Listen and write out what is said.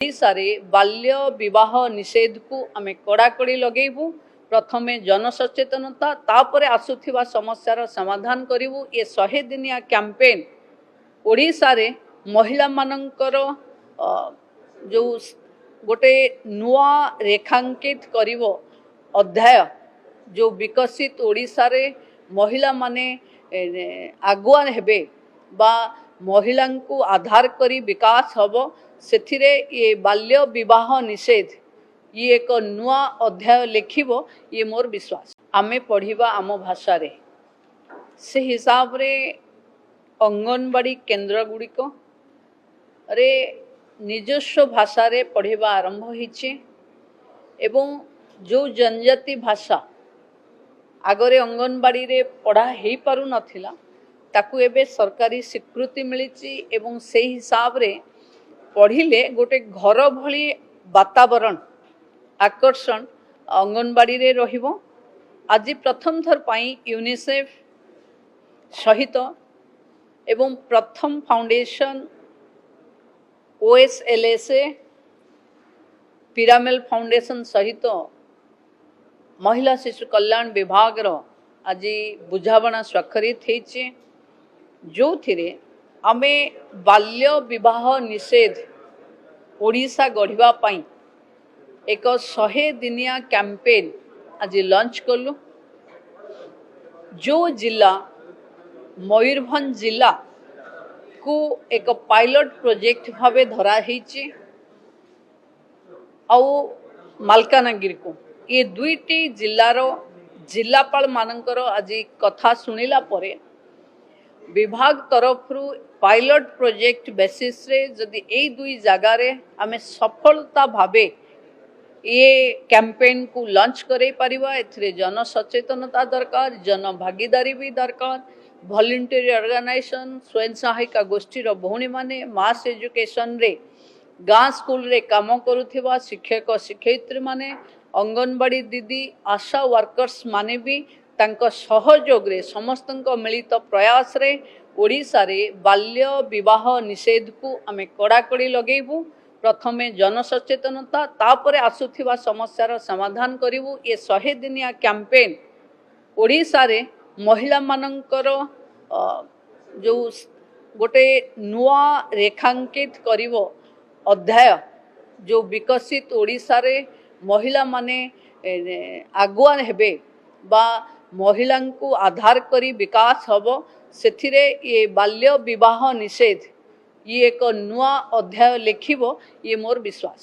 ଓଡ଼ିଶାରେ ବାଲ୍ୟ ବିବାହ ନିଷେଧକୁ ଆମେ କଡ଼ାକଡ଼ି ଲଗେଇବୁ। ପ୍ରଥମେ ଜନସଚେତନତା, ତାପରେ ଆସୁଥିବା ସମସ୍ୟାର ସମାଧାନ କରିବୁ। ଏ 100 ଦିନିଆ କ୍ୟାମ୍ପେନ୍ ଓଡ଼ିଶାରେ ମହିଳାମାନଙ୍କର ଯେଉଁ ଗୋଟେ ନୂଆ ରେଖାଙ୍କିତ କରିବ ଅଧ୍ୟାୟ, ଯେଉଁ ବିକଶିତ ଓଡ଼ିଶାରେ ମହିଳାମାନେ ଆଗୁଆ ହେବେ ବା ମହିଳାଙ୍କୁ ଆଧାର କରି ବିକାଶ ହେବ, ସେଥିରେ ଏ ବାଲ୍ୟ ବିବାହ ନିଷେଧ ଇଏ ଏକ ନୂଆ ଅଧ୍ୟାୟ ଲେଖିବ, ଇଏ ମୋର ବିଶ୍ୱାସ। ଆମେ ପଢ଼ିବା ଆମ ଭାଷାରେ, ସେ ହିସାବରେ ଅଙ୍ଗନବାଡ଼ି କେନ୍ଦ୍ର ଗୁଡ଼ିକରେ ନିଜସ୍ୱ ଭାଷାରେ ପଢ଼ିବା ଆରମ୍ଭ ହେଇଛି ଏବଂ ଯେଉଁ ଜନଜାତି ଭାଷା ଆଗରେ ଅଙ୍ଗନବାଡ଼ିରେ ପଢ଼ା ହେଇପାରୁନଥିଲା, ତାକୁ ଏବେ ସରକାରୀ ସ୍ୱୀକୃତି ମିଳିଛି ଏବଂ ସେଇ ହିସାବରେ ପଢ଼ିଲେ ଗୋଟେ ଘର ଭଳି ବାତାବରଣ, ଆକର୍ଷଣ ଅଙ୍ଗନବାଡ଼ିରେ ରହିବ। ଆଜି ପ୍ରଥମ ଥର ପାଇଁ ୟୁନିସେଫ୍ ସହିତ ଏବଂ ପ୍ରଥମ ଫାଉଣ୍ଡେସନ, ଓଏସ୍ଏଲ୍ଏସ୍ଏ, ପିରାମେଲ ଫାଉଣ୍ଡେସନ ସହିତ ମହିଳା ଶିଶୁ କଲ୍ୟାଣ ବିଭାଗର ଆଜି ବୁଝାମଣା ସ୍ୱାକ୍ଷରିତ ହେଇଛି, ଯେଉଁଥିରେ ଆମେ ବାଲ୍ୟ ବିବାହ ନିଷେଧ ଓଡ଼ିଶା ଗଢ଼ିବା ପାଇଁ ଏକ 100 ଦିନିଆ କ୍ୟାମ୍ପେନ୍ ଆଜି ଲଞ୍ଚ କଲୁ। ଯେଉଁ ଜିଲ୍ଲା, ମୟୂରଭଞ୍ଜ ଜିଲ୍ଲାକୁ ଏକ ପାଇଲଟ ପ୍ରୋଜେକ୍ଟ ଭାବେ ଧରା ହେଇଛି ଆଉ ମାଲକାନଗିରିକୁ, ଏ ଦୁଇଟି ଜିଲ୍ଲାର ଜିଲ୍ଲାପାଳମାନଙ୍କର ଆଜି କଥା ଶୁଣିଲା ପରେ ବିଭାଗ ତରଫରୁ ପାଇଲଟ ପ୍ରୋଜେକ୍ଟ ବେସିସ୍ରେ ଯଦି ଏଇ ଦୁଇ ଜାଗାରେ ଆମେ ସଫଳତା ଭାବେ ଏ କ୍ୟାମ୍ପେନ୍କୁ ଲଞ୍ଚ କରାଇ ପାରିବା। ଏଥିରେ ଜନସଚେତନତା ଦରକାର, ଜନଭାଗିଦାରୀ ବି ଦରକାର। ଭଲେଣ୍ଟିୟର ଅର୍ଗାନାଇଜେସନ୍, ସ୍ୱୟଂ ସହାୟିକା ଗୋଷ୍ଠୀର ଭଉଣୀମାନେ, ମାସ୍ ଏଜୁକେସନରେ ଗାଁ ସ୍କୁଲରେ କାମ କରୁଥିବା ଶିକ୍ଷକ ଶିକ୍ଷୟିତ୍ରୀମାନେ, ଅଙ୍ଗନବାଡ଼ି ଦିଦି, ଆଶା ୱାର୍କର୍ସ ମାନେ ବି ତାଙ୍କ ସହଯୋଗରେ, ସମସ୍ତଙ୍କ ମିଳିତ ପ୍ରୟାସରେ ଓଡ଼ିଶାରେ ବାଲ୍ୟ ବିବାହ ନିଷେଧକୁ ଆମେ କଡ଼ାକଡ଼ି ଲଗେଇବୁ। ପ୍ରଥମେ ଜନସଚେତନତା, ତାପରେ ଆସୁଥିବା ସମସ୍ୟାର ସମାଧାନ କରିବୁ। ଏ 100 ଦିନିଆ କ୍ୟାମ୍ପେନ୍ ଓଡ଼ିଶାରେ ମହିଳାମାନଙ୍କର ଯେଉଁ ଗୋଟେ ନୂଆ ରେଖାଙ୍କିତ କରିବ ଅଧ୍ୟାୟ, ଯେଉଁ ବିକଶିତ ଓଡ଼ିଶାରେ ମହିଳାମାନେ ଆଗୁଆ ହେବେ ବା ମହିଳାଙ୍କୁ ଆଧାର କରି ବିକାଶ ହେବ, ସେଥିରେ ଏ ବାଲ୍ୟ ବିବାହ ନିଷେଧ ଇଏ ଏକ ନୂଆ ଅଧ୍ୟାୟ ଲେଖିବ, ଇଏ ମୋର ବିଶ୍ୱାସ।